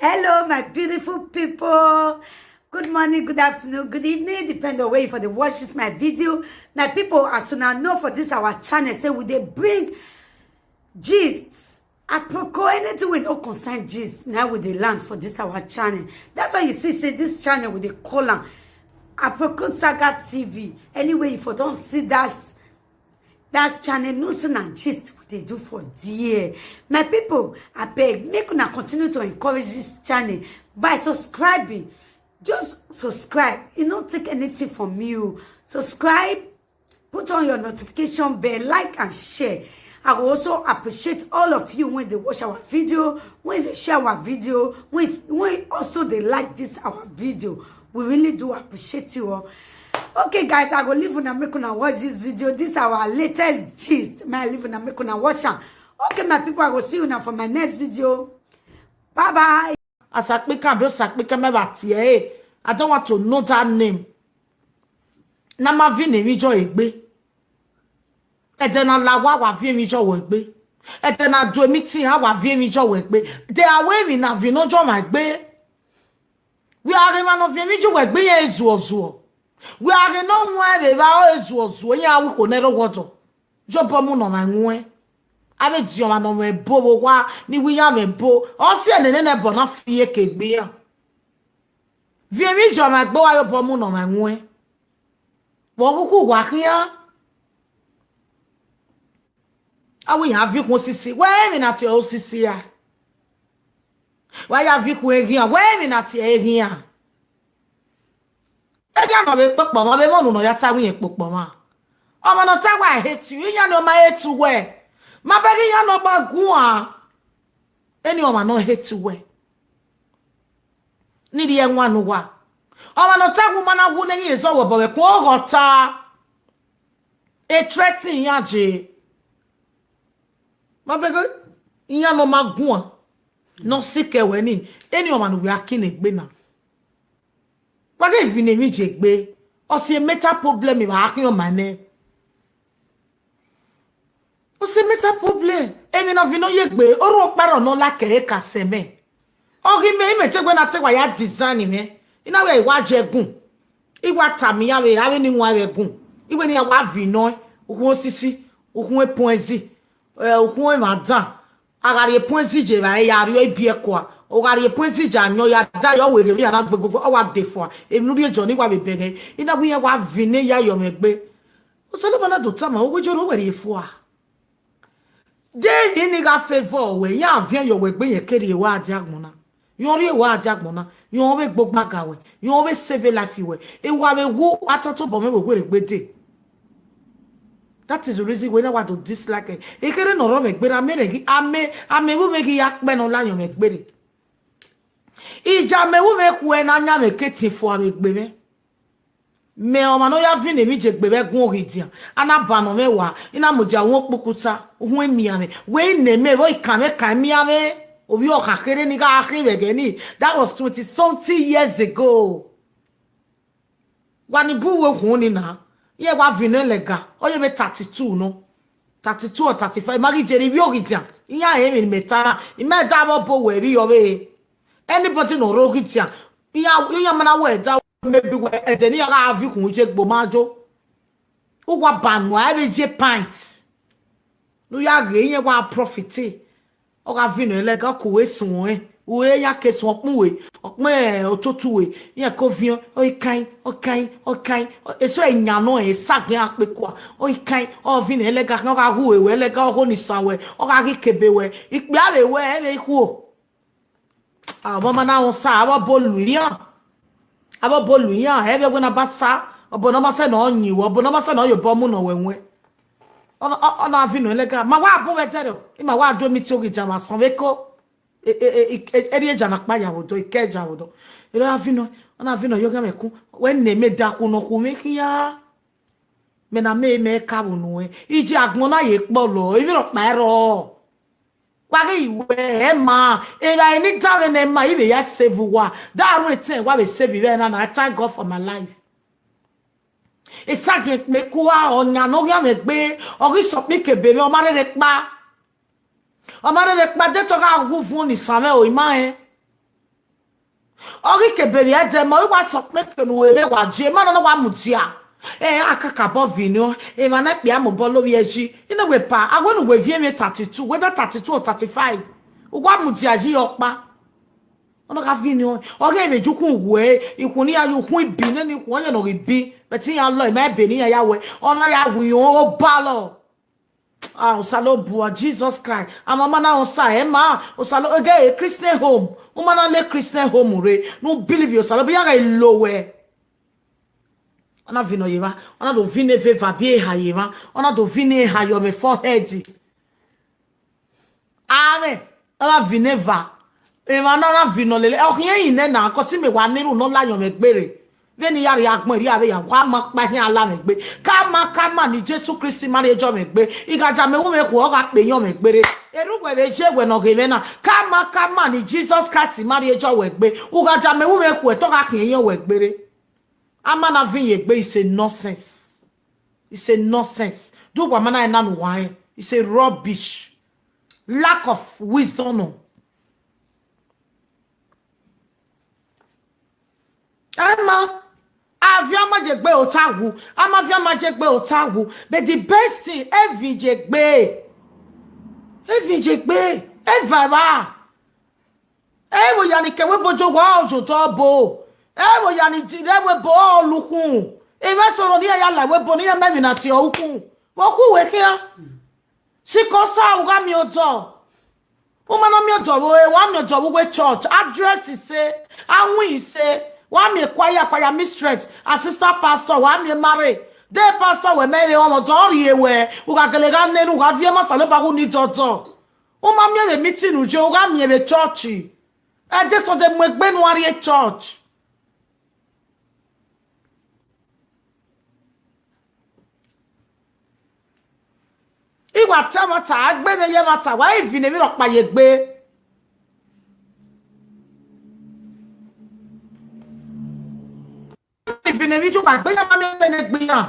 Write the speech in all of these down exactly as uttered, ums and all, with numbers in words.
Hello, my beautiful people. Good morning, good afternoon, good evening, depend on where you for dey watch this my video. My people, as una know for this our channel, say we dey bring gist, aproko, anything wey no concern gist, na we dey land for this our channel. That's why you see say this channel we dey call am Aproko Saga T V. Anyway, you for don see that that channel, know say na gist we dey do for there. My people, abeg, make una continue to encourage this channel by subscribing. Just subscribe. E no take anything from you. Subscribe, put on your notification bell, like and share. I will also appreciate all of you when they watch our video, when they share our video, when, when also they like this our video. We really do appreciate you all. Okay, guys, I go leave una, make una watch this video. This our latest gist. May I leave una, make una watch am. Okay, my people, I go see una for my next video. Bye bye. Asakpika, bro, Asakpika, me ba tie e. I don't want to know that name. Na ma viọ ne emwi jọ egbe. Ẹdẹ na la owa, wa viọ emwi jọ wẹ egbe. Ẹdẹ na do meeting, a wa viọ emwi jọ wẹ egbe. De a wẹ emwi na viọ ne ọ jọ ma egbe. Wẹ a ghe emwa ne ọ viọ emwi jọ wẹ egbe iran ezuọzuọ. Wẹ a ghe ne ọ wan ẹvbo evba ọre ezuọzuọ, iran a ru ikhuo nẹ rre owọdọ. Ye obọ mu ne ọmwa ẹwẹn. Avbe diọn ọmwa ne ọ mwẹ ebo vbe owa, ne I wẹ iran mwẹ ebo. Ọ si ẹnẹ nene ẹbọ na fi eke egbe iran. Viọ emwi jọ ma egbe, wa ye obọ mu ne ọmwa ẹwẹn. Vbe ọ khukhun wa khian? A wẹ iran viọ ikhuo osisi, wẹ emwi na tie osisi ra? Wa ya viọ ikhuo eghian, wẹ emwi na tie eghian? Eghian ne ọ vbe kpokpọ mwa, ọ vbe mwẹ unu ne ọ ya ta wẹ irẹn kpokpọ mwa. Ọmwa ne ọ ta wẹ I hate you, iran ni ọ ma hate uwẹ. Ma bẹghe iran ne ọ ma guan. Eni ọmwa ne ọ hate uwẹ, ne I rhie ẹwaẹn ne uwa. Ọmwa ne ọ ta wẹ u ma na wu ne ẹyin ezọ wẹ obọ vbe ẹkun, oghẹ ọ ta. E threaten iran je. Ma bẹghe iran ne ọ ma guan, ne ọ sikẹ wẹ ni, eni ọmwa ne uwẹ a kin egbe na. Wa ghe viọ ne emwi jọ egbe, ọ si mental problem vbe a khian ọmwa nẹ. Ọ si mental problem. Emwi ne ọ viọ ne ọ ye egbe, orhu ọkpa rrọọ ne ọ la kẹ ẹre ka sẹ mẹ. Ọ ghi mẹ, imẹ te wẹ na te wa ya design mwẹ. I na wẹ I wa je gun. I wa tama iran vbe, avbe ne I wan vbe gun. I wẹ ne iran wa viọ nọ, ukhun osisi, ukhun epuẹnzi, eh, ukhun emwa dan. A gha rhie epuẹnzi ye evbare ya rriọ ibiẹkua. Ọ gha rhie epuẹnzi ye ayọn ya da yọ, wẹ ghe emwi iran na gbe gbogbo, ọ wa de fua. Emwi ne u rhie jọ ne I wa vbe bẹghe. I na wẹ iran wa viọ ne ya yọ mwẹ egbe. Osanobua na do tama, uwu Jihova wẹ rhie fua. De emwi ni gha favor wẹ, iran viọ yọ wẹ egbe, irẹn ke rhie wa dia agbọn na. Irẹn rhie wa dia agbọn na, irẹn vbe gbogba ga wẹ, irẹn vbe save life wẹ. Ewa vbe wu, a tọtọ obọ mwẹ vbe werriegbe dee. That is the reason why na wa do dislike ẹ. Ekherhe ne ọ rrọọ mwẹ egbe ra, amẹ rẹ ghi, amẹ, amẹ vbe mwẹ ghi ya kpẹ ne ọ la yọ mwẹ egbe rre. Ija mẹ vbe mwẹ khuẹ ne a yan mwẹ ke tin fua vbe egbe mwẹ. Mẹ ọmwa ne ọ ya viọ ne emwi jọ egbe vbe ẹgun Oghidian, a na banọ mwẹ wa, I na mudia uhunmwu okpukputa, uhunmwu emianmwẹ, wẹ I ne mẹ vbe ikan mwẹ kan emianmwẹ, ovbi ọkhan kherhe ne I gha khin vbe ẹghẹ ni, that was twenty something years ago. Wa ni bu uwu okhuo ni na, iran wa viọ nẹ lẹga, ọ ye vbe thirty-two nọ, thirty-two or thirty-five, I ma ghi jere ivbi Oghidian, iran rẹn emwi ne imẹ ta na, I ma da avbe ọbo wẹ vbe yọ vbe. Anybody ne ọ rre Oghidian, iran, iran ma na wẹ da, maybe wẹ ẹdẹ ne iran gha viọ ikhuo ye egbe, ọ ma jo. Uwa ba nua, ẹ vbe je pint. Ne u ya ghe, iran wa profit. Ọ gha viọ nẹ lẹga, ọ ke uwẹ suẹn, uwẹ ya ke suẹn ọkpẹn uwẹ, ọkpẹn, eh, ototo uwẹ, iran ke viọ, ọ i kain, ọ kain, ọ kain, ọ, eso ẹyan nọ, esa gẹn akpekua, ọ i kain, ọ viọ nẹ lẹga, ọ gha hu uwẹ lẹga, ọ ho ni sa wẹ, ọ gha ghi kebe wẹ, ikpia vbe wẹ, ẹ vbe ikhuo. Avbe ọma na rẹn osa, avbe ọbo lu iran. Avbe ọbo lu iran, ẹ vbe wẹ na ba sa, ọbo ne ọ ma sẹ ne ọ yin wẹ, ọbo ne ọ ma sẹ ne ọ ye obọ mu ne ọ wẹ wẹ. Ọ na, ọ, ọ na viọ nẹ lẹga, ma wa bun mwẹ dẹrriọ, I ma wa do meeting Oghidian vbe asọn vbe eko. E, e, e, e, e rhie eja na kpa ya vbe odọ, I ke eja vbe odọ. Erha viọ nẹ, ọ na viọ nẹ, ọ ye ọghe mwẹ kun, wẹ ne mẹ da khu ne ọ khu mwẹ khian. Mẹ na mẹ, mẹ ka vbe unu ẹn. Ije agbọn na ye kpọlọ, emwi rhọkpa i rrọọ. Wa ghi wẹ ẹ ma, evbare ne I danmwẹ ne ẹ ma, I vbe ya save uwa. Da ru etẹn wa vbe save vbe na na, I thank God for my life. Esagiẹn kpekua, ọ yan ne ọ ghian mwẹ egbe, ọ ghi sẹ ọkpẹn ikebe mwẹ, ọ ma rherhe kpa. Ọ ma rherhe kpa, de te ọ gha ghẹ uvun ni sa mwẹ o, I ma rẹn. Ọ ghi ke beri ẹdẹ ma, ọ ghi wa sẹ ọkpẹn ke ne u re vbe wa die, emwa nọ na wa mudia. Ẹ, a kakabọ viniọn, emwa na kpia mobọ lovbiẹ yi. Ine wẹ pa, a wẹ ne uwẹ viọ emwi thirty-two, whether thirty-two or thirty-five, u wa mudia yi ọkpa. Ọ na gha viniọn, ọ ghe vbe ju ukhun wẹ, ikhun ne iran ya, ukhun ibi nene, ikhun ọyẹn ne ọ ghi bi, but iran lọ, ima ebe ne iran ya wẹ, ọ na ya winna obalọ. Ah, Osanobua, Jesus Christ. Ama ma na Osa, ẹ ma, Osalo, ege e Christian home. U ma na le Christian home rre, ne u believe Osanobua, iran gha lo wẹ. Ọ na vine ye emwa, ọ na do vine eva biẹ eha ye emwa, ọ na do vine eha ye ọmwa forehead. Amẹ, ọ na vine eva, emwa na na vine lele, ọ khian ẹre nẹ na, cause imẹ wa na erhunmwu ne ọ la ayọn mwẹ gbe rre. Vbene I ya rrie agbọn, erriọ avbe ya wa ma ọkpa khian la mwẹ gbe. Kama, kama ne Jesu Kristi ma rhie jọ mwẹ gbe. I gha ja mẹ wu mwẹ khuẹ, ọ gha kpe yọn mwẹ gbe rre. Erha uwẹ vbe ye wẹ ne ọ ghe mwẹ na. Kama, kama ne Jesus Christ ma rhie jọ wẹ gbe. U gha ja mẹ wu mwẹ khuẹ, te ọ gha khian yọn wẹ gbe rre. A ma na viọ ye egbe, it's a nonsense. It's a nonsense. Do uwa ma na na ne uwa rẹn. It's a rubbish. Lack of wisdom nọ. Ẹ ma, a viọ ma ye egbe ota wu, a ma viọ ma ye egbe ota wu. But the best thing, e viọ ye egbe. E viọ ye egbe. Eva evba. Ẹ vbe ya ni ke ẹvbo ebo ye owa, ọ ye odọ ọbo. Ẹ vbe ya ni ji rre ẹvbo ebo, ọ lu ukhun. Emwa eso ne iran ya la ẹvbo ebo, ne iran ma emwi na tie ukhun. Vbe ọ khu wẹ khian? Sikẹ Osa, u gha miẹn odọ. U ma na miẹn odọ vbe ore, wa miẹn odọ vbe uwu church, address ise, awin ise, wa miẹn choir, choir mistress, assistant pastor, wa miẹn mare. De pastor wẹ mẹ vbe ọmwa odọ rhie wẹ, u gha gele gha nene, u gha viọ ma Osanobua ghe u ni dọdọ. U ma miẹn vbe meeting u ye, u gha miẹn vbe church. Ẹdẹ Sunday mu egbe ne uwa rrie church. I wa ta ẹmwata, a gbe vbe ye ẹmwata, wa i viọ emwi rhọkpa ye egbe. I viọ emwi ju, wa gbe iran ma miẹn egbe ne egbe iran.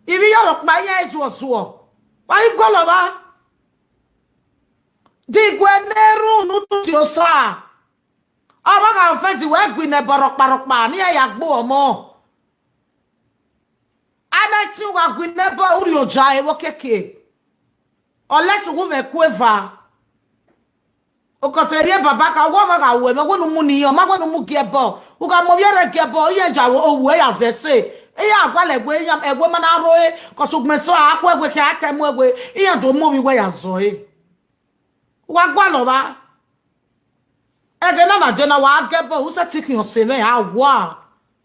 Ivbi ya rhọkpa iran zuọzuọ. Wa i gualọ vba. Diguẹ ne erhunmwu ne u tu tie Osa. Ọ ma gha offend wẹ, gu inẹ ẹbọ rhọkpa rhọkpa ne iran ya gbe ọmọ. A ma te u gha gu inẹ ẹbọ, u rhie oja ẹre vbe okiekie. Unless u wu mwẹ ku eva. Okọsẹ rhie baba ka, wẹ ọ ma gha ru ẹmwẹ, wẹ ne u mu ne iran, ọ ma wẹ ne u mu gie ẹbọ. U gha mu ovbi ẹre gie ẹbọ, iran ya ru owu ẹre ya zẹ ẹse. Iran gualọ ẹwe, iran ẹwe ma na rro ẹre, cause ugbẹn eso a khu ẹwe khian, a ke mu ẹwe, iran do mu ovbi uwẹ ya zẹ ọre. Wa gualọ vba. Ẹghẹ na na je na wa gie ẹbọ, u sẹtin khian ọse mwẹ, a wa.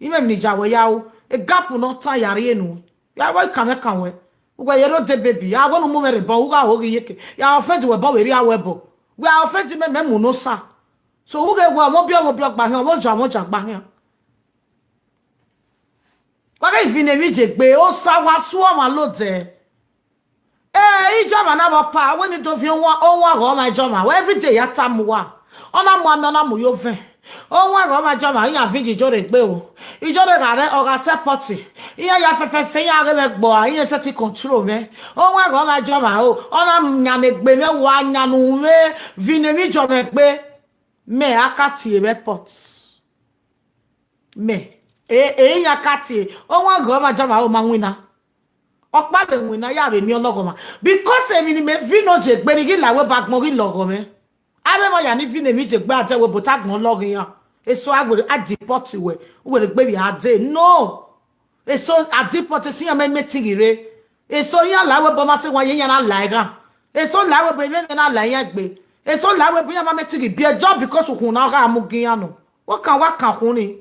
Imẹ emwi ne I ya wẹ ya ru, egap ne ọ tan ya rrie nu. Ya wẹ kan mwẹ kan wẹ. Uwẹ ye rode baby, a wẹ ne u mu mwẹ rre ẹbọ, u gha ho ghi iyeke. Ya offend wẹ ẹbọ, vbe rhie a wẹ ẹbọ. Wẹ a offend mẹ, mẹ mu ne Osa. So, u ghe wẹ ọmọ obiọ, ọmọ obiọ gba khian, ọmọ oja, ọmọ oja gba khian. Wa ghe viọ emwi ye egbe, Osa wa su ọmwa lodẹ. Eh, Ijọmwa na vbe ọpa, wẹ ne I do viọ owan, owan ghe ọmwa Ijọmwa, wẹ everyday ya tama uwa. Ọ na mu amẹ, ọ na mu ye ovẹn. Owan ghe ọmwa Ijọmwa, iran viọ Ijore egbe o. Ijore gha rẹ, ọ gha support. Iran ya fẹfẹfẹ, iran ghe mwẹ gbe ọre, iran sẹtin control mwẹ. Owan ghe ọmwa Ijọmwa o, ọ na yan ne egbe mwẹ, wa yan ne u mwẹ, viọ emwi Ijọmwa egbe. Mẹ a ka tie vbe airport. Mẹ, e, e iran ka tie, owan ghe ọmwa Ijọmwa o ma winna. Ọkpa vbe winna, ya vbe miẹn ọlọghọmwa. Because emwi ne imẹ viọ ne ọ ye egbe ni ghi la ẹvbo ebo agbọn ghi lọghọ mwẹ. Avbe emwa ya ni viọ ne emwi ye egbe a dẹ ẹvbo ebo te agbọn lọghọ iran. Eso a were a deport wẹ, u were egbe vbe a dee. No. Eso a deport, eso iran ma ma etin ghi rre. Eso iran la ẹvbo ebo ma sẹ wa ye iran na la ẹre ghan. Eso la ẹvbo ebo, imẹ na la iran egbe. Eso la ẹvbo ebo, iran ma ma etin ghi biẹ just because ukhunmwu na gha mu gie iran nọ. Wa kan, wa kan ukhunmwu ni.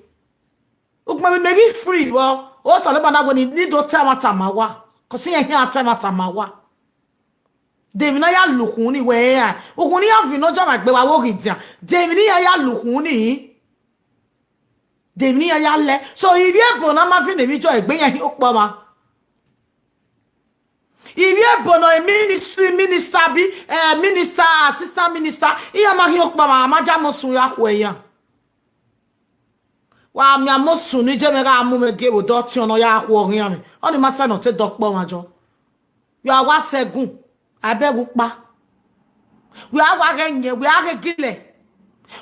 Ugbẹn vbe imẹ ghi free vbọ, Osanobua na wẹ ne I do ta ẹmwata ma uwa, cause iran khian ta ẹmwata ma uwa. De emwi ne a ya la ukhunmwu ni wẹ iran? Ukhunmwu ne iran viọ ne Ijọmwa egbe wa vbe oghidian. De emwi ne iran ya la ukhunmwu ni? De emwi ne iran ya lẹ? So, ivbi ebo ne a ma viọ ne emwi Ijọmwa egbe, iran hin okpọ mwa. Ivbi ebo ne ministry minister bi, eh, minister, assistant minister, iran ma hin okpọ mwa, a ma ja Amosun ya khuẹ iran. Wa miẹn Amosun ni je mwẹ gha mu mwẹ gie vbe odẹ ọtiọnrẹn ne ọ ya khuẹ ọghian mwẹ, ọnii ma sẹ ne ọ te dẹ ọkpọ mwa jọ. Wẹ a wa sẹ ẹgun, a bẹghe ukpa. Wẹ a wa ghẹ yẹn, wẹ a ghẹ gilẹ.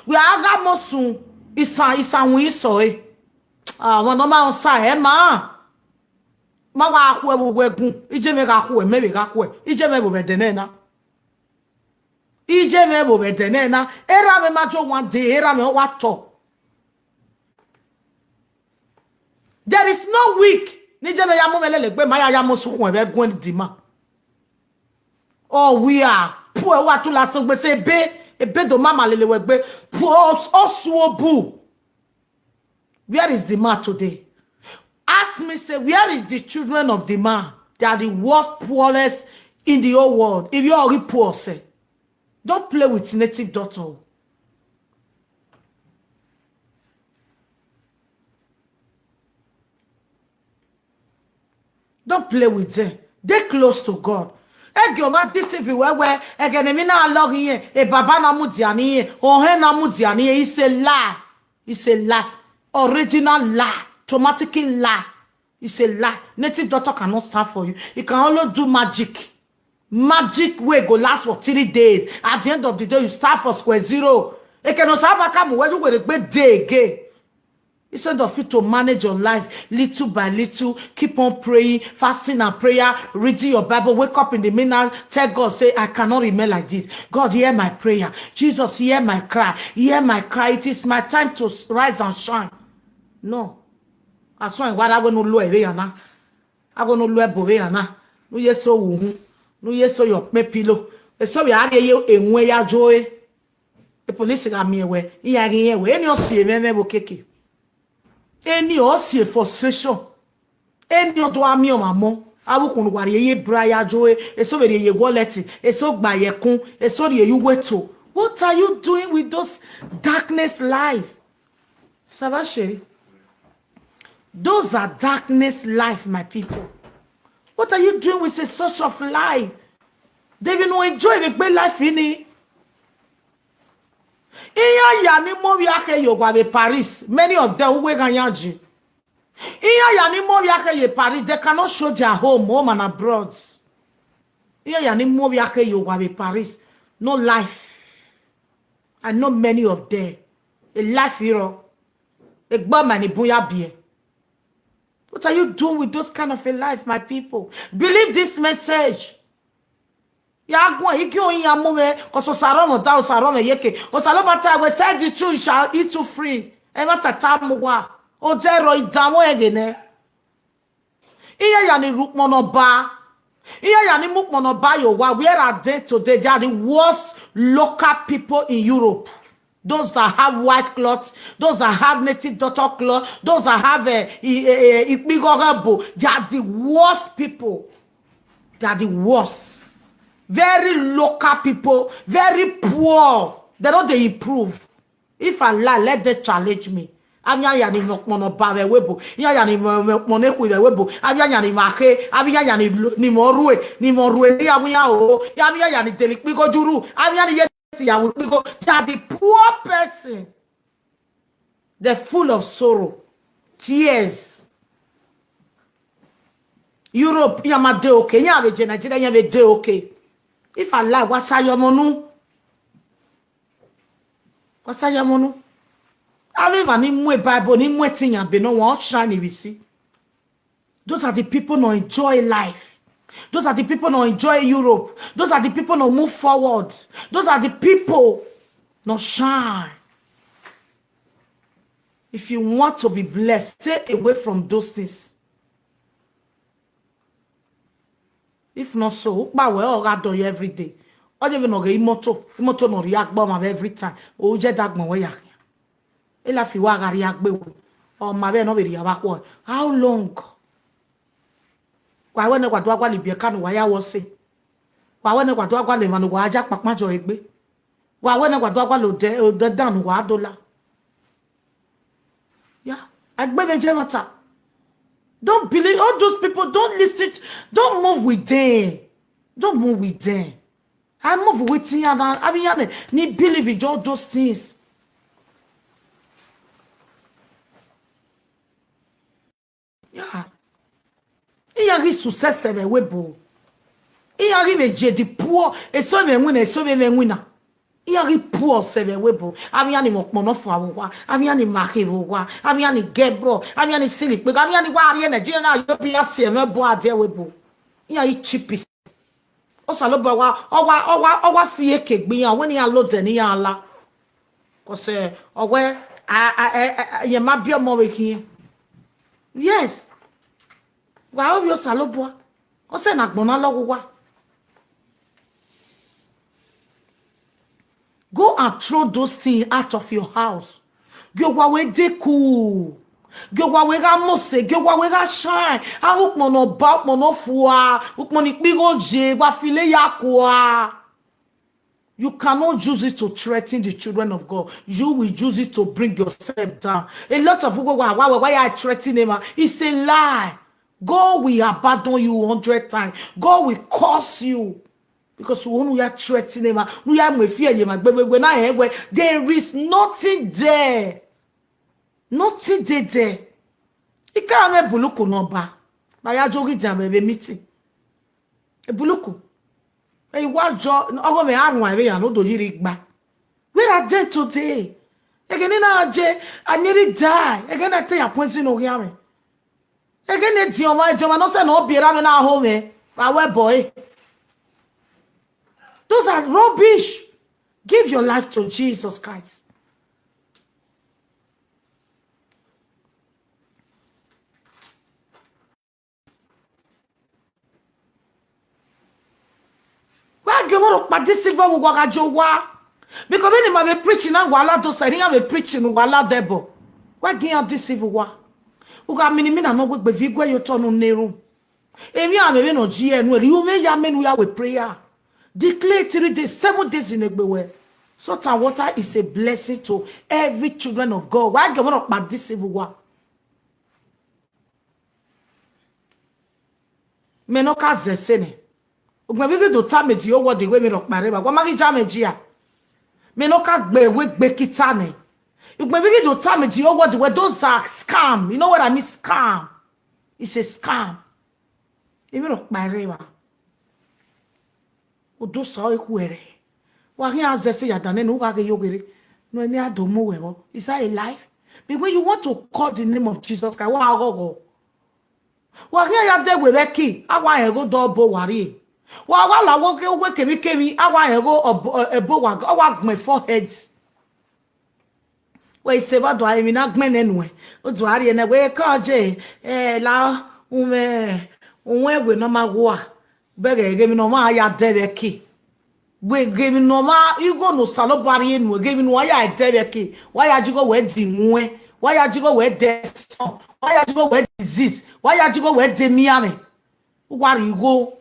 Wẹ a gha Amosun. Isan, isan win isọe. Ah, ọmwa ne ọ ma sa ẹre ma. Ma wa khuẹ vbe uwu ẹgun, iye mwẹ gha khuẹ, mẹ vbe gha khuẹ, iye mwẹ vbe ẹdẹ nẹ na. Iye mwẹ vbe ẹdẹ nẹ na, erha mwẹ ma jo one day, erha mwẹ ọ wa tọ. There is no week ne iye mwẹ ya mu mwẹ lele egbe, ma ya ya mu sukhuẹn vbe ẹguẹn demand. Ọ wia, puẹ wa tu last week, sẹ ebe, ebe do ma ma lele wẹ egbe, puẹ ọ, ọ su obu. Where is the man today? Ask me, say, where is the children of the man? They are the worst poorest in the whole world. If you are poor, say, don't play with native daughter. Don't play with them. Dey close to God. Ẹgẹ ọ ma deceive wẹ wẹ, ẹgẹ ne emwi na lọghe irẹn, e baba na mudia ne irẹn, ohẹn na mudia ne irẹn, it's a lie. It's a lie. Original lie. Automatic lie. It's a lie. Native doctor cannot stand for you. He can only do magic. Magic wey go last for three days. At the end of the day, you start for square zero. Ekene Osanobua ka mu wẹ, you will regret day again. Instead of you to manage your life little by little, keep on praying, fasting and prayer, reading your Bible, wake up in the midnight, tell God, say, "I cannot remain like this. God, hear my prayer. Jesus, hear my cry. Hear my cry. It is my time to s- rise and shine." No. As long as what I want to lo ere yana. I want to lo ebo ere yana. No, yes, so who? No, yes, so your me pillow. Eso we are ye enwe ya joe. E police gha miẹn wẹ, iran ghi rẹn wẹ, eni ọ si emwẹ mwẹ vbe okiekie. Eni ọ si frustration. Eni ọ do a miẹn ọmwa mọ. Avbe ukhunmwu wa rhie ye bra ya joe, eso vbe rhie ye wallet, eso gba ye ẹkun, eso rhie ye uwu eto. What are you doing with those darkness life? Savasheri. Those are darkness life, my people. What are you doing with a such of life? They will not enjoy the great life in it. Iran ya ni mu ovbi akhe ye owa vbe Paris, many of them uwu eghan yan ji. Iran ya ni mu ovbi akhe ye Paris, they cannot show their home, home and abroad. Iran ya ni mu ovbi akhe ye owa vbe Paris, no life. I know many of them. A life hero. Egbe ma ni bun ya biẹ. What are you doing with those kind of a life, my people? Believe this message. Ya guan, igi oyin ya mu mwẹ, 'cause Osarọmọ da, Osarọmọ yeke. Osarọmọ ta wẹ, "Set the truth shall eat you free." Ẹ ma tata mu wa. Odẹ rọ idanmwẹ ẹghẹ nẹ. Iran ya ni rhie ukpọn ne ọba. Iran ya ni mu ukpọn ne ọba ye owa. Where are they today? They are the worst local people in Europe. Those that have white cloth, those that have native daughter cloth, those that have, eh, i- eh, eh, ikpigho ghabo, they are the worst people. They are the worst. Very local people, very poor. They no dey improve. If I lie, let them challenge me. Avbe iran ya ni mwẹ ukpọn ne ọba vbe ẹvbo ebo, iran ya ni mwẹ mwẹ ukpọn ne ekhui vbe ẹvbo ebo, avbe iran ya ni mwẹ akhe, avbe iran ya ni lo- ni mwẹ orhue, ni mwẹ orhue ne iran avbe iran ho, avbe iran ya ni dele ikpigho juru, avbe iran ni ye si ya ru ikpigho. They are the poor person. They're full of sorrow, tears. Europe, iran ma dey okay. Iran vbe je Nigeria, iran vbe dey okay. If I lie, wa sa ye ọmọ unu. Wa sa ye ọmọ unu. Avbe emwa ni mu Bible, ni mu ẹtin yan be ne ọ wan, ọ shine vbe isi. Those are the people no enjoy life. Those are the people no enjoy Europe. Those are the people no move forward. Those are the people no shine. If you want to be blessed, stay away from those things. If not so, ukpa wẹ ọ gha dọyọ every day. Ọ ye vbe ne ọ ghe imoto, imoto ne ọ rhie agbe ọmwa vbe every time. O je da agbọn wẹ ya khian. Elafi wa gha rhie agbe wẹ. Ọmwa vbe ne ọ vbe rhie avbe akhuẹ. How long? Wa wẹ ne wa do a gualọ ibiẹka ne uwa ya wọ sẹ. Wa wẹ ne wa do a gualọ emwa ne uwa ya kpakpan jọ egbe. Wa wẹ ne wa do a gualọ odẹ, odẹ dan ne uwa do la. Yeah, egbe vbe je ẹmwata. Don't believe all those people. Don't listen. Don't move with them. Don't move with them. I move with iran na, avbe iran ni believe in all those things. Yeah. Iran ghi success vbe ẹvbo ebo. Iran ghi vbe je the poor, eso vbe winna, eso vbe winna. Iran ghi pu ọsẹ vbe ẹvbo ebo. Avbe iran ni mwẹ ọkpọnọ fua vbe owa, avbe iran ni ma khe vbe owa, avbe iran ni gẹ ẹbọ, avbe iran ni siri ikpegha, avbe iran ni wa rrie Nigeria na yo bi iran si ẹmwẹ ẹbọ a die ẹvbo ebo. Iran ghi cheap. Osanobua wa, ọ wa, ọ wa, ọ wa fi eke gbe iran, wẹ ne iran lodẹ ne iran la. Cause, eh, ọ wẹ, a, a, ẹ, ẹ, ẹ, yẹn ma biẹ ọmọ vbe khian. Yes. Wa ovbi Osanobua. Ọ sẹ ne agbọn na lọghọ uwa. Go and throw those things out of your house. Gie owa wẹ deku. Gie owa wẹ gha mose, gie owa wẹ gha shine. Avbe ukpọn ne ọ ba, ukpọn ne ọ fua, ukpọn ni kpe igho ye, wa filo ya kua. You cannot use it to threaten the children of God. You will use it to bring yourself down. A lot of people, why, why, why, why are threatening him? It's a lie. God will abandon you hundred times. God will curse you. Because when you are threatening him, you are fear him, there is nothing there. Nothing dey there. I ka mwẹ ebuluku ne ọ ba. Ma ya joghi dia vbe meeting. Ebuluku. Ẹ i wa jọ, ọghọ mwẹ a ruan vbe ya ne odo yiri gba. Where are they today? Ẹghẹ ne na je, I nearly die. Ẹghẹ ne te ya poison oghian mwẹ. Ẹghẹ ne ediọn mwa, ediọn mwa ne ọ sẹ ne ọ biẹ ra mwẹ na ho mwẹ. Wa wẹ bọ e. Those are rubbish. Give your life to Jesus Christ. Wa gie ọmọ rhọkpa deceive vbe uwa gha jọ owa. Because vbene ima vbe preach na, wa la do sẹ, iran vbe preach ne uwa la dẹbọ. Wa gie iran deceive uwa. U gha mini mina ne ọ wegbe viọ iguẹ ye otọ ne u na erhunmwu. Emwi ame vbene ọ ji ẹre nuẹn, rhie umẹ ya mẹ ne u ya wẹ prayer. Declare three days, seven days in egbe wẹ. Salt and water is a blessing to every children of God. Wa gie ọmọ rhọkpa deceive uwa. Mẹ ne ọ ka zẹ ẹse nẹ. Ugbẹn vbe ghi do tama the whole world wẹ emwi rhọkpa rre evba, wa ma ghi ja mwẹ jia. Mẹ ne ọ ka gbe wẹ egbe kita nẹ. Ugbẹn vbe ghi do tama the whole world wẹ those are scam. You know what I mean? Scam. It's a scam. Emwi rhọkpa rre evba. Odosa ọre khuẹrhẹ. Wa khian zẹ ẹse ya danẹ ne u gha ghe ye ogherre. Ne a do mu wẹ vbọ. Is that a life? But when you want to call the name of Jesus Christ, wa ghọghọ. Wa khian ya dẹ wẹ vbe ẹki, a wa rẹn igho dọ ọbo wa rrie. Wa wa la wẹ kemwikemwi, a wa rẹn igho ọbo, ẹbo wa, ọ wa gbẹn forehead. Wẹ i sẹ vbe ọdọ emwi na gbẹn nẹ nuẹn, u do a rhie nẹ wẹ kọ je, ẹ, la umwẹ, uwẹn wẹ ne ọ ma wua, bẹghe ghe emwi ne ọ ma ya dẹ vbe ẹki. Wẹ ghe emwi ne ọ ma, igho ne Osanobua rhie nuẹn, ghe emwi ne uwa ya dẹ vbe ẹki, wa ya ji igho wẹ de iwẹn, wa ya ji igho wẹ de ẹsọn, wa ya ji igho wẹ de disease, wa ya ji igho wẹ de emianmwẹ. U wa rhie igho,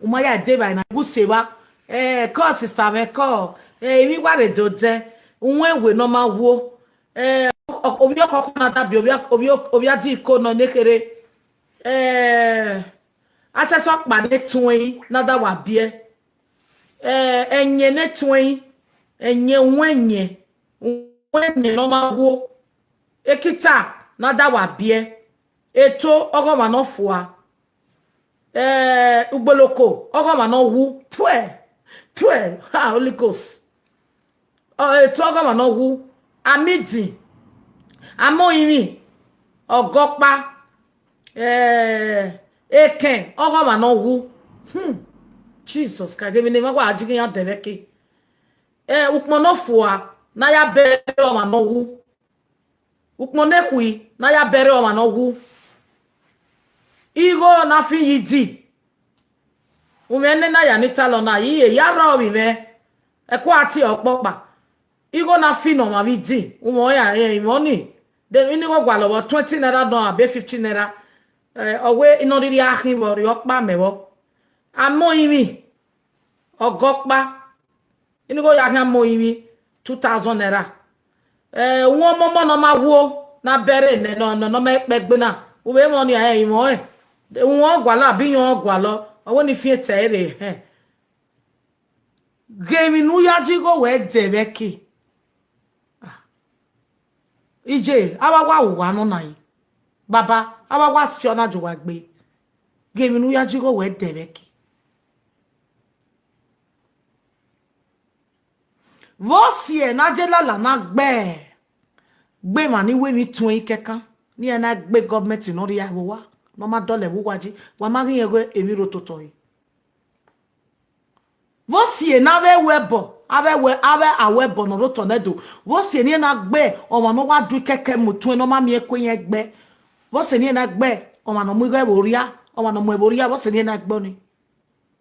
u ma ya dẹ evbare na, u sẹ evba, ẹ, kọ sista mwẹ kọ, ẹ, emwi wa rre do dẹ, uwẹn wẹ ne ọ ma wua, ẹ, ovbi ọkọkọ na da biẹ ovbi, ovbi, ovbi adiko nọ ne kherhe, ẹ, asẹsẹ ọkpa ne tuẹn na da wa biẹ, ẹ, ẹyẹn ne tuẹn, ẹyẹn uwẹn ẹyẹn, uwẹn ẹyẹn ne ọ ma wua, ekita na da wa biẹ, eto ọghọmwa ne ọ fua, eh, ugboloko ọghọmwa ne ọ wu, tuẹ, tuẹ, ha, Holy Ghost. Ọ, eto ọghọmwa ne ọ wu, amidin, amorinmwi, ọgọkpa, eh, ekẹn ọghọmwa ne ọ wu. Hmm. Jesus Christ, ghe emwi ne emwa wa jighẹ iran dẹ vbe ẹki. Eh, ukpọn ne ọ fua ne a ya bẹrẹ ọmwa ne ọ wu. Ukpọn ne khui ne a ya bẹrẹ ọmwa ne ọ wu. Igho na fi ye idi. Umwẹ ne na ya ni talọ na, iye ya rrọọ vbe mwẹ. Ẹko a tie ọkpọkpa. Igho na fi ne ọmwa vbe idi. Umwẹ ọ ya rẹn, imẹ ọnii. De, ini igho gualọ vbọ, twenty naira nọ, abe fifty naira. Eh, ọ wẹ ne ọ rhirhi a khin vbọ, rhie ọkpa mẹ vbọ. Amorinmwi, ọgọkpa. Ini igho ya khian amorinmwi, two thousand naira. Eh, uwẹn ọmọmọ ne ọ ma wua, ne a bẹrẹ nẹ, nọ, nọ, ne ọ ma kpẹ egbe na. U vbe mwẹ ọnii, ẹ, imẹ ọnrẹn. Uwẹn ọ gualọ, abi iyẹn ọ gualọ, ọ wẹ ne I fian etẹe rre, hẹn. Ghe emwi ne u ya ji igho wẹ dẹ vbe ẹki. Ah. Iye, avbe a wa ru uwa nọ na yin. Baba, avbe a wa si ọna jọ uwa gbe. Ghe emwi ne u ya ji igho wẹ dẹ vbe ẹki. Vbe ọ si ẹe ne a je lala na gbe, gbe emwa ni ru emwi tuẹn kẹkan, ne iran na gbe gọọmenti ne ọ rhie ẹvbo uwa, ne ọ ma dọlọ ẹvbo uwa yi, wa ma ghi rẹn igho emwi rre ototọ ẹre. Vbe ọ si ẹe ne avbe ẹvbo ẹbọ, avbe ẹvbo, avbe ẹvbo ẹbọ ne ọ rre otọ nẹ do, vbe ọ si ẹe ne iran na gbe ọmwa ne ọ wa do ikẹkẹ mu tuẹn ne ọ ma miẹn ẹko iran gbe, vbe ọ si ẹe ne iran na gbe ọmwa ne ọ mu igho ẹvbo rhia, ọmwa ne ọ mu ẹvbo rhia, vbe ọ si ẹe ne iran na gbe ọnii?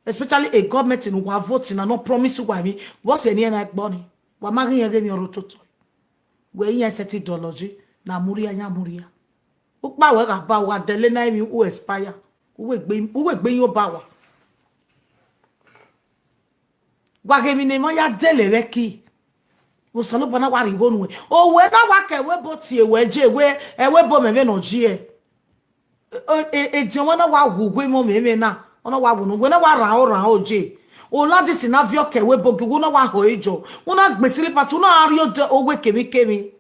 Especially a government ne uwa vote na, ne ọ promise uwa emwi, vbe ọ si ẹe ne iran na gbe ọnii? Wa ma ghi rẹn igho emwi rre ototọ ẹre. Wẹ iran sẹtin dọlọ yi, ne a mu rhia, iran mu rhia. Ukpa wẹ gha ba, u gha dẹle na emwi, u expire. U wẹ egbe, u wẹ egbe iyan ọba wa. Wa ghe emwi ne emwa ya dele vbe ẹki. Osanobua na wa rhie igho nuẹn. Owẹ na wa ke ẹvbo ẹbọ tie wẹ je, wẹ ẹvbo ẹbọ mwẹ vbene ọ yi ẹe. E, e, ediọn mwẹ na wa wu uwu emọ mwẹ mwẹ na, ọ na wa wu ne uwẹ na wa rhan ora oje. Ola dis na viọ ke ẹvbo ẹbọ gie uwu na wa ho ejọ. U na gbe slippers, u na rhie odẹ owẹ kemwikemwi.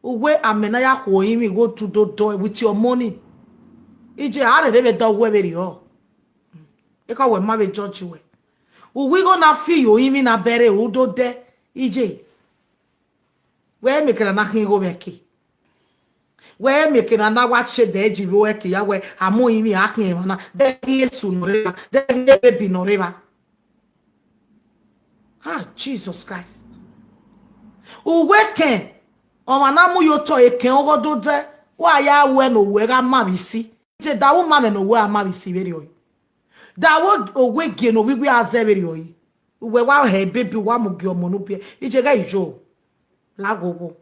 Uwẹ amẹ na ya khuo emwi igho tudo dọ with your money. Iye a rherhe vbe da uwẹ vberriọ. Ekhọe wẹ ma vbe judge wẹ. Uwu igho na fi yo emwi na bẹrẹ u do dẹ. Iye. Wẹ mẹ kere na khin igho vbe ẹki. Wẹ mẹ kere na wa che dẹ ji vbe ẹki ya wẹ a mu emwi a khin emwa na. Dẹ ghi esu nọ rre evba, dẹ ghi ebebi nọ rre evba. Ah, Jesus Christ. Uwẹ kẹn, ọmwa na mu ye otọ ekẹn ọghe ododẹ, wa ya wẹ ne owẹ gha ma vbe isi. Je da u ma mwẹ ne owẹ a ma vbe isi vberriọ. Da wẹ owẹ gie ne ovbi uwẹ a zẹ vberriọ. Uwẹ wa hẹ baby, wa mu gie ọmọ ne ubiẹ. Iye ghẹ ijo. La ghogho.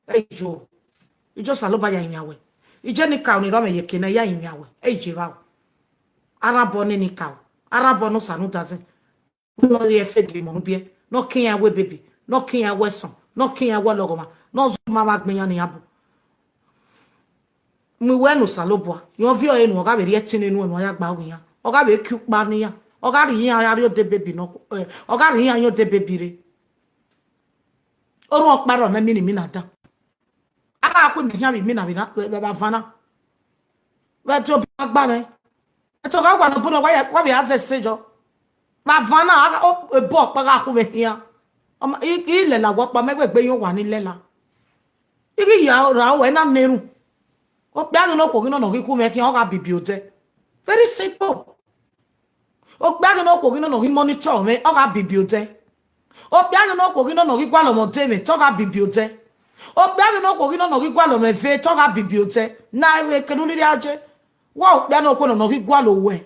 Ẹ ijo. Ijo Osanobua ya yan wẹ. Iye ni ka ni rọ mwẹ ye eke na ya yan wẹ. Ẹ iye vba o. Arabọ ne ni ka o. Arabọ ne Osa ne u da zẹ. Ne ọ rhie ẹfe gie ọmọ ne ubiẹ, ne ọ ke iran wẹ baby, ne ọ ke iran wẹ ẹsọn, ne ọ ke iran wẹ ọlọghọmwa, ne ọ zẹ ma vbe agbọn iran ne iran bu. Mu iwẹ ne Osanobua, rẹn ọ viọ ẹre enu, ọ gha vbe rhie ẹtin ne enu ẹmwẹ ya gba ghe iran, ọ gha vbe kie ukpa ne iran, ọ gha rhie iran ya rrie odẹ baby nọ, ẹ, ọ gha rhie iran yan odẹ baby rre. Orhunmwu ọkpa rrọọ ne imina imina dan. A gha khu imẹ khian vbe imina vbe na, vbe, vbe, vbe avan na. Vbe ẹdẹ obi ma gba mwẹ. Ẹto gha wa ne obọ nọ, wa ya, wa vbe a zẹ ẹse yọ. Vbe avan na, a gha, o, ebo ọkpa gha khu vbe khian. Ọ ma, I, I lẹla wẹ ọkpa, mẹ wẹ egbe iyan owa ni lẹla. I ghi ya ra ruẹ na na erhunmwu. Okpia ghi ne okhuo ghi nọ ne ọ ghi khu mwẹ khian, ọ gha bibi odẹ. Very simple. Okpia ghi ne okhuo ghi nọ ne ọ ghi monitor mwẹ, ọ gha bibi odẹ. Okpia ghi ne okhuo ghi nọ ne ọ ghi gualọ mwẹ odẹ mwẹ, te ọ gha bibi odẹ. Okpia ghi ne okhuo ghi nọ ne ọ ghi gualọ mwẹ ve, te ọ gha bibi odẹ. Na vbe kene u rhirhi a je. Wa okpia ne okhuo nọ ne ọ ghi gualọ owẹ,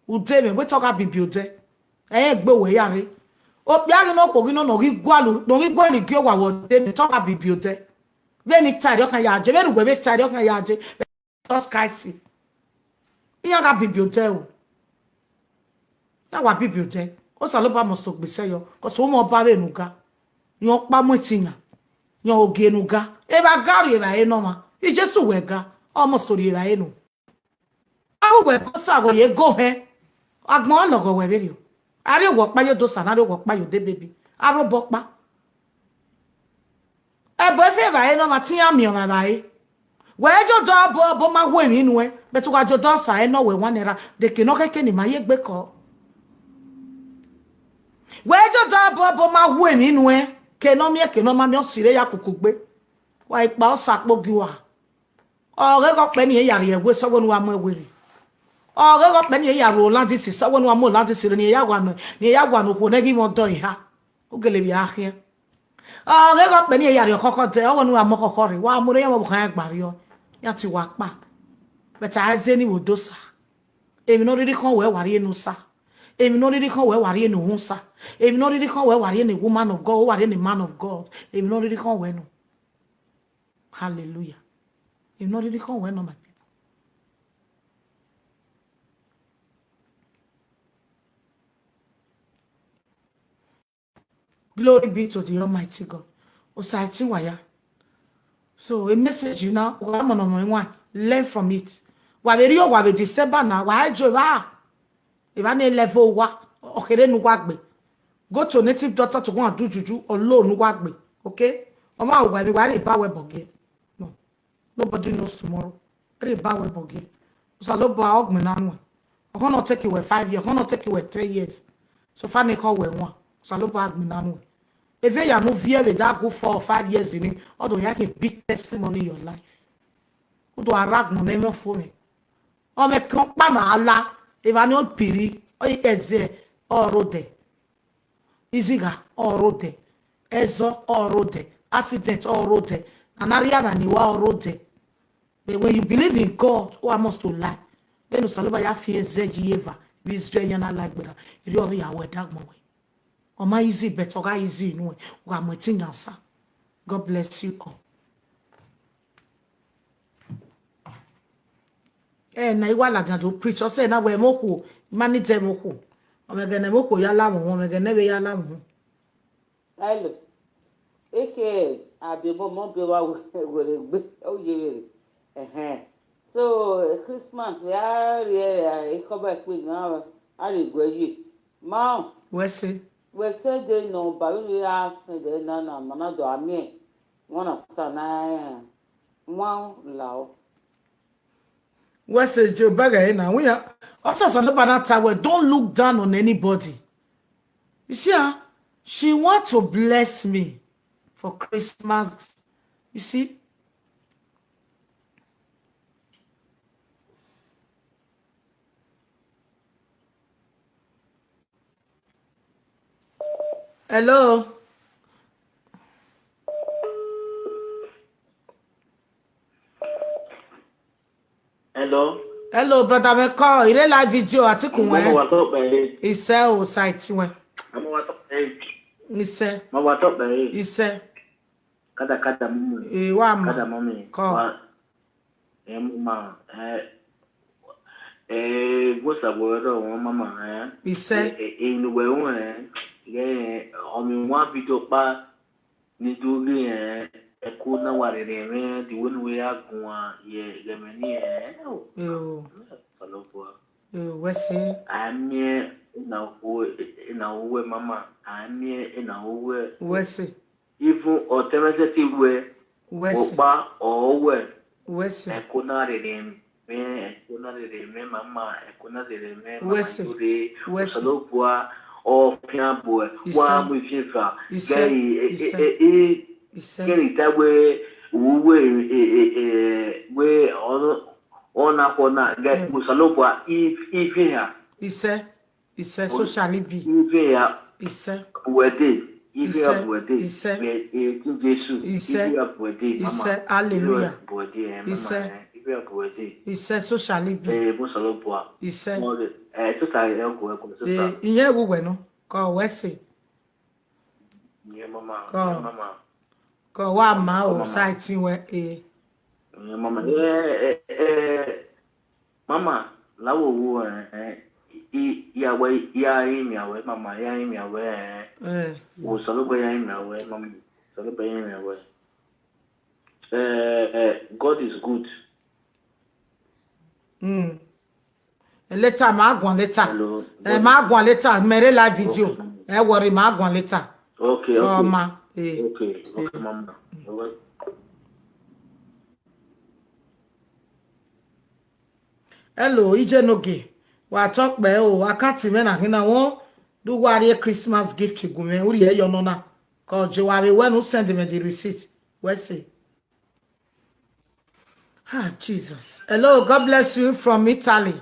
udẹ mwẹ, wẹ te ọ gha bibi odẹ. Ẹ i rẹn egbe owẹ ya rre. Okpia ghi ne okhuo ghi nọ ne ọ ghi gualọ, ne ọ ghi gualọ igie owa vbe odẹ mwẹ, te ọ gha bibi odẹ. Vbene I ta erriọ khian ya je, vbene uwẹ vbe ta erriọ khian ya je. Jesus Christ. Iran gha bibi odẹ o. Ya wa bibi odẹ. Osanobua must to gbese yọ, 'cause u mwẹ ọba vbene u ga. Rẹn ọkpa mu ẹtin yan. Rẹn ogie ne u ga. Evba ga rri evbare ne ọmwa. Jesu wẹ ga. Ọ must to rri evbare ne u. A ru wẹ bosa wẹ ye go hẹn. Agbọn ọlọghọ wẹ vberriọ. A rrie owẹ ọkpa ye odosa, na rrie owẹ ọkpa ye odẹ baby. A rre obọ ọkpa. Ẹbọ efe evbare ne ọmwa te iran miẹn ọmwa evbare. Wẹ je odọ ọbọ, ọbọ ma hu emwi nuẹn, but wa je odọ ọsa ẹre ne ọ wẹ wan naira, de eke ne ọ khẹke ne ima ye egbe kọ. Wẹ je odọ ọbọ, ọbọ ma hu emwi nuẹn, ke ne ọ miẹn, ke ne ọ ma miẹn, ọ sirre ya kuku gbe. Wa ikpa ọsa kpo gie uwa. Ọ ghe ghe ọkpẹ ne irẹn ya rrie ẹwe sẹ wẹ ne uwa mu ẹwe rre. Ọ ghe ghe ọkpẹ ne irẹn ya ru olandisi sẹ wẹ ne uwa mu olandisi rre, ne irẹn ya wa nọ, ne irẹn ya wa ne okhuo ne ghi mwẹ ọdọ eha. U gele vbe a khian. Ọ ghe ghe ọkpẹ ne irẹn ya rrie ọkhọkhọ dẹ, ọ wẹ ne uwa mu ọkhọkhọ rre, wa mu rre iran vbe ọvbokhan iran gba rriọ, iran tie uwa kpa. But a zẹ ni vbe odosa. Emwi ne ọ rhirhi khọn wẹ, wa rhie ne osa. Emwi ne ọ rhirhi khọn wẹ, wa rhie ne uhunmwu osa. Emwi ne ọ rhirhi khọn wẹ, wa rhie ne woman of God, wa rhie ne man of God. Emwi ne ọ rhirhi khọn wẹ nọ. Hallelujah. Emwi ne ọ rhirhi khọn wẹ nọ, my people. Glory be to the Almighty God. Osa ẹtin wa ya. So, a message na, wa mọ nọ mọ iwan, learn from it. Wa vbe rrie owa vbe December na, wa e jo evba. Evba ne level uwa, ọ kherhe ne uwa gbe. Go to native doctor to go and do juju, ọ lo ne uwa gbe. Okay? Ọ ma wa emwi, wa rhie ba wẹ bọgie. No. Nobody knows tomorrow. Rhie ba wẹ bọgie. Osanobua ọ gbinna nuẹn. Ọkhọ ne ọ take wẹ five years, ọkhọ ne ọ take wẹ ten years. So far ne ekhọe wẹ wan. Osanobua gbinna nuẹn. Eve ya ne u viẹ vbe da gu four or five years ni, ọ do ya khin big testimony in your life. U do a rre agbọn ne ẹmwẹ ọfumwẹ. Ọ mwẹ ke ọkpa na a la, evba ni ọ piri, ọ i ẹzẹ, ọ rre odẹ. Izigha, ọ rre odẹ. Ẹzọ, ọ rre odẹ. Accident, ọ rre odẹ. Nana rria na ni wa, ọ rre odẹ. But when you believe in God, who I must to lie? Vbene Osanobua ya fi ẹzẹ yi eva, vbe Israel yan na la gberra, erriọ ọ vbe ya wẹ dagbọn wẹ. Ọ ma easy, but ọ gha easy nuẹn, u gha mu ẹtin yan osa. God bless you all. Ẹ na, I wa ladian do preach, ọ sẹ na wẹ ẹmwẹ okhuo, I ma need ẹmwẹ okhuo. Ọ mwẹ ẹghẹ ne ẹmwẹ okhuo ya la mwẹ uhunmwu, ọ mwẹ ẹghẹ ne ẹvbe ya la mwẹ uhunmwu. Hello. Eke abiobọ mọ biẹ wa were gbe, o ye vberriọ. Ẹhẹn. So, Christmas, vbe a rrie ekhọe ba ẹkpe nọ, a rrie guẹ ye. Ma, Wẹ sẹ. Wẹ sẹ de nọ, ba vbene a sẹ de na, na, ma na do a miẹn. You understand? Na, wan lao. Wẹ sẹ je obẹghe ẹre na, wẹ ya, ọ sẹ Osanobua na ta wẹ, don't look down on anybody. You see, ah, she want to bless me for Christmas. You see? Hello? Hello? Hello, brother, mwẹ call. I rre live video, Atiku Wẹ wẹ. Ma wa tọ pẹre. Isẹ o, site wẹ. Ma wa tọ pẹre. Isẹ. Ma wa tọ pẹre. Isẹ. Kada, kada, mummy. Eh, wa ma. Kada, mummy. Call. Wa, eh, mama, eh, eh, what's up, word of mama, eh? Isẹ. Eh, eh, eh, in the way, eh, yeah, I mean, one video pa, ni do ghe, eh, ẹko na wa rherhe mwẹ, the way ne uwẹ ya guan, ye, ye mwẹ ni, eh, oh, Yo. Ọlọbua. Yo, wẹ sẹ. A miẹn ena hu, ena hu wẹ mama, a miẹn ena hu wẹ. Wẹ sẹ. Even ọtẹn mwẹ sẹtin wẹ, Wẹ sẹ. Ọkpa ọ wẹ, Wẹ sẹ. Ẹko na rherhe mwẹ, ẹko na rherhe mwẹ mama, ẹko na rherhe mwẹ Wẹ mama sẹ. Dore, Wẹ sẹ. Osanobua, ọ fian buẹ, Isẹ. Wa mu ifian eva, Isẹ. Gẹri, e, e, Isẹ. E, e, Isẹ. Gẹri ta wẹ, uwu wẹ, e, e, e, wẹ, ọ, ọ na kọ na, gẹ, Mm. Osanobua, i, i fi ha. Isẹ. Isẹ, so shall it be. Ive ya Isẹ. Buẹde. Ive ya Isẹ. Buẹde. Isẹ. Be, e, ti Jesu. Isẹ. Ive ya buẹde, mama. Isẹ. Hallelujah. Ive ya buẹde, eh, mama, Isẹ. Eh. Ive ya buẹde. Isẹ, so shall it be. Eh, mo sọlọ bua. Isẹ. Mo le, eh, so shall it be, so shall. Eh, iye wu wẹ nọ. Kọ wẹ sẹ. Iye mama. Kọ. Iye mama. Kọ wa ma o, mama. Sa iti wẹ, eh. Iye mama. Eh, eh, eh. Mama, la wo wo, eh, eh, i, i, ya wẹ, ya yin mẹ wẹ, mama, ya yin mẹ wẹ, eh. Eh. Wo sọlọ bẹ ya yin mẹ wẹ, mama. Sọlọ bẹ ya yin mẹ wẹ. Eh, eh, God is good. Mm. Later, ma guan later. Hello. Eh, ma guan later. Mere live video. Okay. Eh, worry, ma guan later. Okay, okay. Come on. Eh. Okay, okay, mama. All right. Hello, Ije Noge. Wa talk pẹ o, account mwẹ na khin na won, do wa rhie Christmas gift gu mwẹ, u rhie yọ nọ na. Kọ je wa vbe wẹ ne u send me the receipt. Wẹ sẹ. Ah, Jesus. Hello, God bless you from Italy.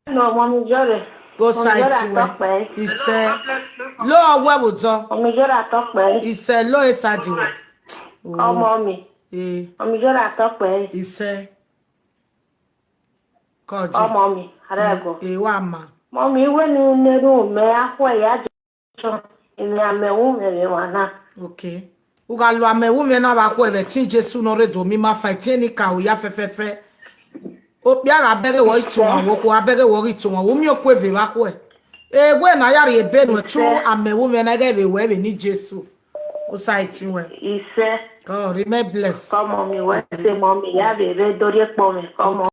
Hello, Mommy Jore. Go Mommy Jore side to wẹ. Atọkpẹ. Isẹ. Lo ọwẹ wo dọ. Mommy Jore Atọkpẹ. Isẹ lo e side wẹ. Oh. Ọmọ mi. Eh. Mommy Jore Atọkpẹ. Isẹ. Kọje. Ọmọ mi, arẹgọ. Eh, eh, wa ma. Mommy, wẹ ne u ne erhunmwu mẹ, a khuẹ ya je chọn, emwi amẹ wu mwẹ vbe emwa na. Okay. U gha lo amẹ wu mwẹ na vbe akhuẹ vbe ẹtin Jesu ne ọ rre do miẹn ima fa, ẹtin ni ka oya fẹfẹfẹ. Okpia gha bẹghe wọ ghi to wan, wo okhuo gha bẹghe wọ ghi to wan, wo miẹn okhuo eve vbe akhuẹ. Ewe na ya rhie ebe nuẹn, tu amẹ wu mwẹ na ighẹ vbe wẹ vbe ni Jesu. Osa iti wẹ. Isẹ. Kọ, remain blessed. Kọ, Mommy, wẹ sẹ, Mommy, ya vbe rre do rhie kpọ mwẹ. Kọ, Mommy.